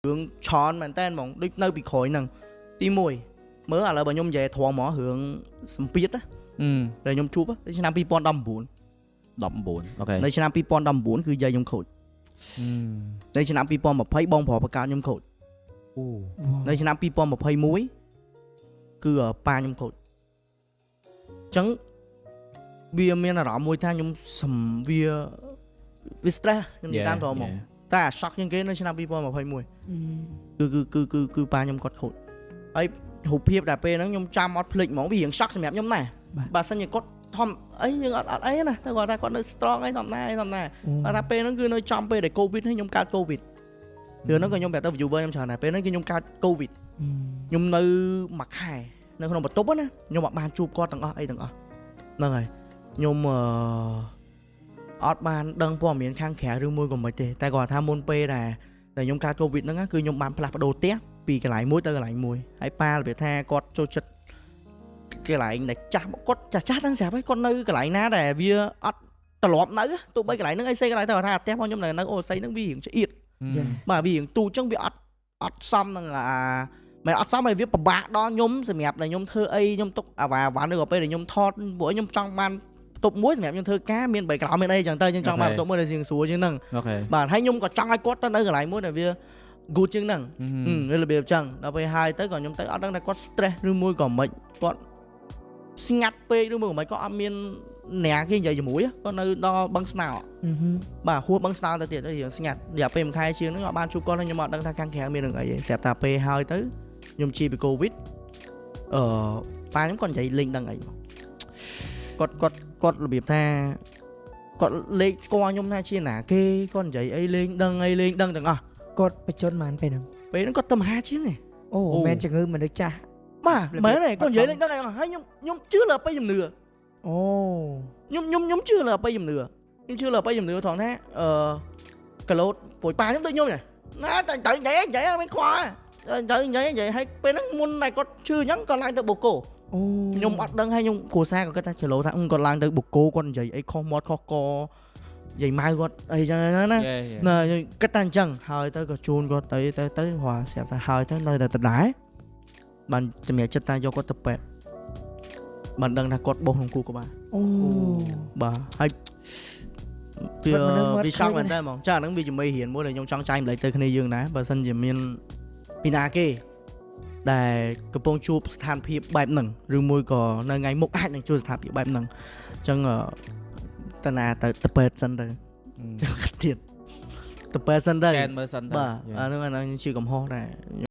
រឿងច្រើនមែនតើហ្មងដូចនៅពីក្រោយហ្នឹងទី1មើលឥឡូវបើខ្ញុំនិយាយត្រង់ហ្មងរឿងសម្ពាធណាដែលខ្ញុំជួបនៅឆ្នាំ2019 19 okay នៅឆ្នាំ2019គឺយាយខ្ញុំខូចនៅឆ្នាំ2020បងប្រុសបង្កើតខ្ញុំខូច អូ នៅឆ្នាំ2021គឺប៉ាខ្ញុំខូចអញ្ចឹងវាមានអារម្មណ៍មួយថាខ្ញុំសំវាវា stress ខ្ញុំនិយាយតាមត្រង់ហ្មងតែអា shock ជាងគេនៅឆ្នាំ2021គឺគឺគឺគឺគឺប៉ាខ្ញុំគាត់ខូចហើយរូបភាពដែលពេលហ្នឹងខ្ញុំចាំអត់ភ្លេចហ្មងវារៀង shock សម្រាប់ខ្ញុំដែរបើសិនជាគាត់ធំអីយើងអត់អត់អីណាតែគាត់ថាគាត់នៅ strong អីធម្មតាអីធម្មតាគាត់ថាពេលហ្នឹងគឺនៅចំពេលដែល COVID ហ្នឹងខ្ញុំកើត COVID រឿងហ្នឹងក៏ខ្ញុំប្រាប់ទៅ viewer ខ្ញុំច្រើនដែរពេលហ្នឹងគឺខ្ញុំកើត COVID ខ្ញុំនៅមួយខែនៅក្នុងបន្ទប់ណាខ្ញុំអត់បានជួបគាត់ទាំងអស់អីទាំងអស់ហ្នឹងហើយខ្ញុំអត់បានដឹងព័ត៌មានខាងក្រៅឬមួយក៏មិនទេតែគាត់ថាមុនពេលដែលដែលខ្ញុំកើត COVID ហ្នឹងណាគឺខ្ញុំបានផ្លាស់ប្ដូរផ្ទះពីកន្លែងមួយទៅកន្លែងមួយហើយប៉ារបៀបថាគាត់ចូលចិត្តកន្លែងដែលចាស់គាត់ចាស់ចាស់ហ្នឹងស្រាប់ហើយគាត់នៅកន្លែងណាដែលវាអត់ត្រឡប់នៅទោះបីកន្លែងហ្នឹងអីសេកន្លែងទៅគាត់ថាផ្ទះរបស់ខ្ញុំនៅនៅអូស័យហ្នឹងវារៀងឆ្អៀត ចា បាទវារៀងទូចចឹងវាអត់អត់សមនឹងអាមិនអត់សមឲ្យវាពិបាកដល់ខ្ញុំសម្រាប់តែខ្ញុំធ្វើអីខ្ញុំទុកអាវ៉ាវ៉ាន់ឬក៏ពេលដែលខ្ញុំថតព្រោះខ្ញុំចង់បានបន្ទប់មួយសម្រាប់ខ្ញុំធ្វើការមាន background មានអីចឹងទៅខ្ញុំចង់បានបន្ទប់មួយដែលរៀងស្រួលជាងហ្នឹង okay បាទហើយខ្ញុំក៏ចង់ឲ្យគាត់ទៅនៅកន្លែងមួយដែលវា good ជាងហ្នឹងវារបៀបចឹងដល់ពេលហើយទៅក៏ខ្ញុំទៅអត់ដឹងថាគាត់ stress ឬមួយក៏មិនគាត់ស្ងាត់ពេកឬមួយក៏មិនគាត់អត់មានអ្នកគេនិយាយជាមួយគាត់នៅដល់បឹងស្នោបាទហួសបឹងស្នោទៅទៀតរៀងស្ងាត់រយៈពេលមួយខែជាងហ្នឹងអត់បានជួបគាត់ហើយខ្ញុំអត់ដឹងថាខាងក្រៅមានរឿងអីទេស្រាប់តែពេលហើយទៅខ្ញុំជាពី COVID ប៉ាខ្ញុំគាត់និយាយលេងដឹងអីមកគាត់គាត់គាត់របៀបថាគាត់លេខស្គាល់ខ្ញុំថាជាណាគេគាត់និយាយអីលេងដឹងអីលេងដឹងទាំងអស់ គាត់បញ្ជនប៉ុន្មានពេលហ្នឹង ពេលហ្នឹងគាត់ទៅមហាជាងឯង អូមិនជំងឺមនុស្សចាស់ បាទមែនទេគាត់និយាយលេងដឹងអីហើយខ្ញុំខ្ញុំជឿលើអបិយជំនឿ អូ ខ្ញុំខ្ញុំខ្ញុំជឿលើអបិយជំនឿខ្ញុំជឿលើអបិយជំនឿត្រង់ថាកលោតព្រួយប៉ាខ្ញុំដូចខ្ញុំណាណាតែទៅនិយាយនិយាយមិនខ្វល់ទៅនិយាយនិយាយហើយពេលហ្នឹងមុនតែគាត់ជឿអញ្ចឹងគាត់ឡើងទៅបូកូ អូ ខ្ញុំអត់ដឹងហើយខ្ញុំគ្រួសារក៏គិតថាចលោថាគាត់ឡើងទៅបូកូគាត់និយាយអីខុសមាត់ខុសកនិយាយម៉ៅគាត់អីចឹងណាណាគិតតែអញ្ចឹងហើយទៅក៏ជូនគាត់ទៅទៅទៅព្រោះស្រាប់តែហើយទៅនៅតែដដែលបានសម្រាប់ចិត្តថាយកគាត់ទៅពេទ្យបានដឹងថាគាត់បោះក្នុងគូក្បាល អូ បាទហើយវាវា shock មែនតើហ្មងចាហ្នឹងវាជាមេរៀនមួយដែលខ្ញុំចង់ចែកម្លែកទៅគ្នាយើងដែរបើសិនជាមានពីណាគេដែលកំពុងជួបស្ថានភាពបែបហ្នឹងឬមួយក៏នៅថ្ងៃមុខអាចនឹងជួបស្ថានភាពបែបហ្នឹងអញ្ចឹងតណាទៅទៅពេទ្យសិនទៅចាំគិតទៀតទៅពេទ្យសិនទៅ scan មើលសិនទៅ បាទអាហ្នឹងអាហ្នឹងជាកំហុសដែរ។